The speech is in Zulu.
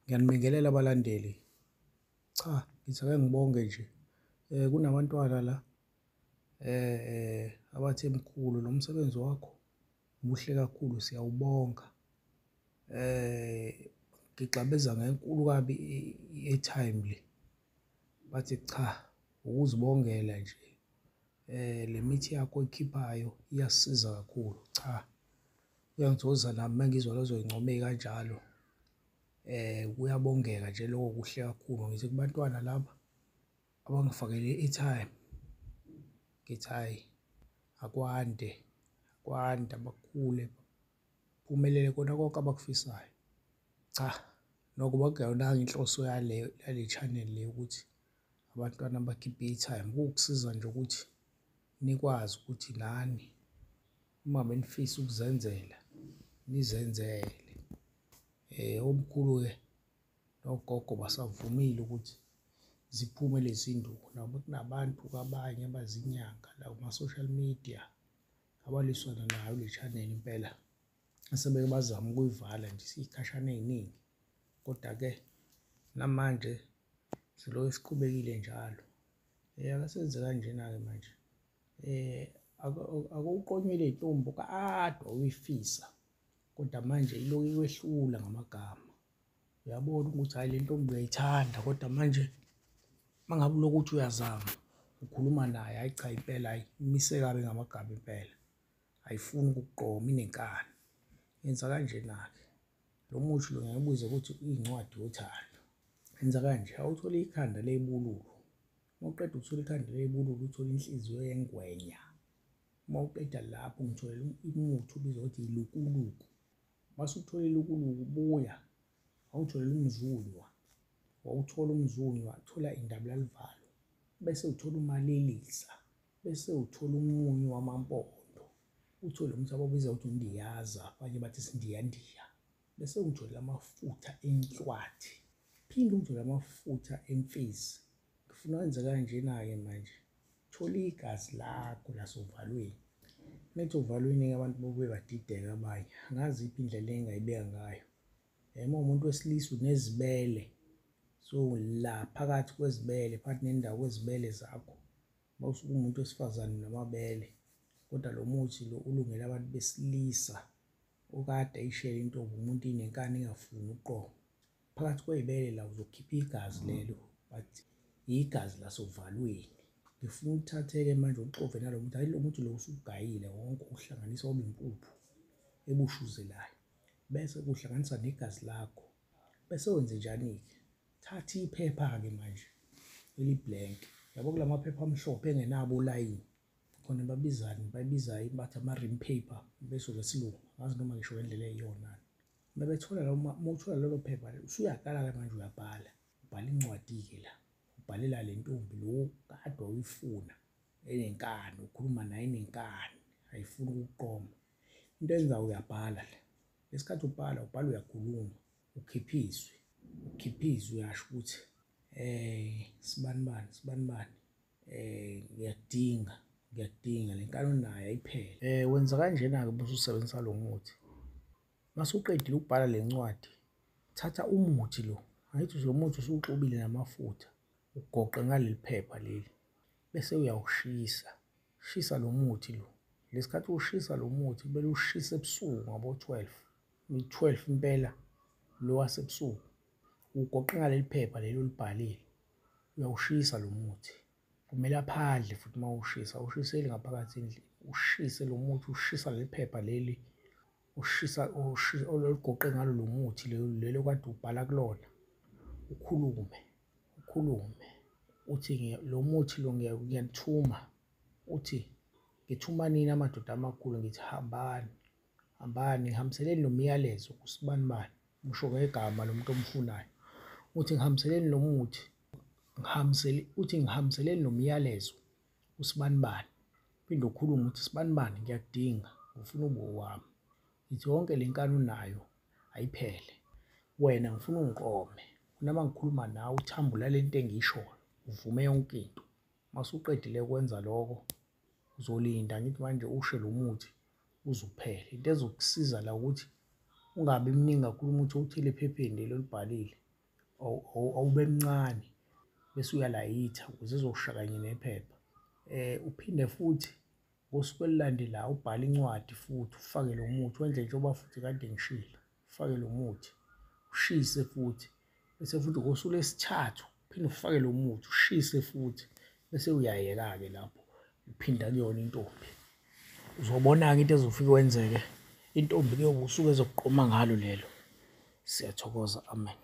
Ngiyanibingelela abalandeli. Cha, ngithi ake ngibonge nje. Kunabantwana la abathe mkhulu lo msebenzi wakho muhle kakhulu siyawubonga. Ngigxabeza ngenkulu kabi i-airtime le. Bathi cha, ukuzibongela nje le mithi yakho oyikhiphayo iyasisiza kakhulu. Cha, kuyangithokozisa nami uma ngizwa lezo y'ncomo ey'kanjalo. Kuyabongeka nje lokho kuhle kakhulu. Ngithi kubantwana laba abangifakele i-airtime, ngithi hhayi akwande, akwande abakhule baphumelele kona konke abakufisayo. Cha, nokho kwakungeyonanga inhloso yale yale channel le ukuthi abantwana bakhiphe i-airtime, kuwukusiza nje ukuthi nikwazi ukuthi nani uma benifisa ukuzenzela nizenzele. Omkhulu-ke nogogo basavumile ukuthi ziphume lezi nduku noma kunabantu-ke abanye abazinyanga la kuma-social media abalwisana nayo le channel impela asebeke bazama ukuyivala nje isikhashana ey'ningi kodwa-ke namanje silokhu siqhubekile njalo. Akasenze kanjena-ke manje. Akuqonywe le ntombi kade wawuyifisa kodwa manje ilokhu ikwehlula ngamagama. Uyabona ukuthi hhayi le ntombi uyayithanda kodwa manje uma ngabe ulokhu uthi uyazama ukhuluma naye, hhayi cha impela hhayi imise kabi ngamagama impela. Ayifuni ukukuqoma inenkani. Yenza kanjena-ke, lo muthi lo ngiyakubiza ukuthi uyincwadi yothando. Yenza kanje, awuthole ikhanda lebululu. Uma uqeda ukuthola ikhanda lebululu uthole inhliziyo yengwenya. Uma uqeda lapho ngitholela umuthi obizwa ukuthi ilukuluku. Mase uthole ilukuluku buya awutholele umzunywa. Wawuthola umzunywa, thola indabulalivalo bese uthola umalilisa, bese uthola umunyu wamampondo. Uthole umuthi abawubiza ukuthi undiyaza, abanye bathi isindiyandiya. Bese ungitholela amafutha enhlwathi, phinde ungitholele amafutha emfezi. Ngifuna wenze kanjena-ke manje, thola igazi lakho lasovalweni. Methi ovalweni-ke abantu bobuye badideke abanye, angazi iphi indlela engingayibeka ngayo. Uma uwumuntu wesilisa unezibele, so la phakathi kwezibele, phakathi nendawo kwezibele zakho, uma usuke uwumuntu wesifazane unamabele, kodwa lo muthi lo ulungele abantu besilisa okade eyishela intombi umuntu inenkani ingafuni ukuqoma. Phakathi kwey'bele la uzokhipha igazi lelo but igazi lasovalweni. Ngifuna uthathe-ke manje uxove nalo muthi, hhayi lo muthi lo usugayile wonke uhlanganisa waba impuphu ebushuzelayo. Bese kuhlanganisa negazi lakho. Bese wenzenjani-ke? Thatha iphepha-ke manje eli-blank. Yabo kula maphepha amhlophe engenabo olayini. Khona babizani, bayibiza bathi ama-rim paper besho ngesilungu. Angazi noma ngisho ngendlela eyiyona. Uma bethola lawo, uma uthola lelo phepha usuyaqala-ke manje uyabhala. Ubhala incwadi-ke la, ubhalela le ntombi lo kade wawuyifuna enenkani, ukhuluma naye enenkani, ayifuni ukukuqoma. Into enzayo uyabhala la. Ngesikhathi ubhala, ubhala uyakhuluma, ukhipha izwi, ukhipha izwi uyasho ukuthi sibanibani, sibanibani ngiyakudinga, ngiyakudinga le nkani onayo ayiphele. Wenza kanjena-ke bese usebenzisa lo muthi. Mase uqedile ukubhala le ncwadi, thatha umuthi lo, angithi lo muthi usuwuxubile namafutha, ugoqe ngaleli phepha leli bese uyawushisa. Shisa lo muthi lo. Lesikhathi ushisa lo muthi kumele ushise ebusuku ngabo-12, i-12 impela lo wasebusuku. Ugoqe ngaleli phepha leli olibhalile, uyawushisa lo muthi. Kumele aphandle futhi uma uwushisa, awushiseli ngaphakathi endlini. Ushise lo muthi, ushisa leli phepha leli, ushisa olugoqe ngalo lo muthi lelo kade ubhala kulona. Ukhulume, ukhulume uthi lo muthi lo ngiyanithuma, uthi ngithuma nini amadoda amakhulu, ngithi hambani, hambani ngihambiseleni lo myalezo kusibanibani, usho ngegama lo muntu omfunayo. Uthi ngihambiseleni lo muthi, ngihambisele, uthi ngihambiseleni lo myalezo kusibanibani. Phinde ukhulume uthi sibanibani ngiyakudinga, ngifuna ube owami. Ngithi yonke le nkani onayo ayiphele. Wena ngifuna ungiqome, noma ngikhuluma nawe uthambula le nto engiyishoyo, uvume yonke into. Mase uqedile ukwenza lokho, uzolinda ngithi manje ushe lo muthi uze uphele. Into ezokusiza la ukuthi ungabi mningi kakhulu umuthi owuthele ephepheni leli olibhalile. Awube mncane bese uyalayitha ukuze ezosha kanye nephepha. Uphinde futhi ngosuku olulandelayo ubhale incwadi futhi ufake lo muthi, wenze njengoba futhi kade ngishilo, ufake lo muthi, ushise futhi. Bese futhi ngosuku lwesithathu uphinde ufake lo muthi, ushise futhi, bese uyayeka-ke lapho uphinda kuyona intombi. Uzobona-ke into ezofike wenzeke, intombi kuyoba usuku ezokuqoma ngalo lelo. Siyathokoza, amen.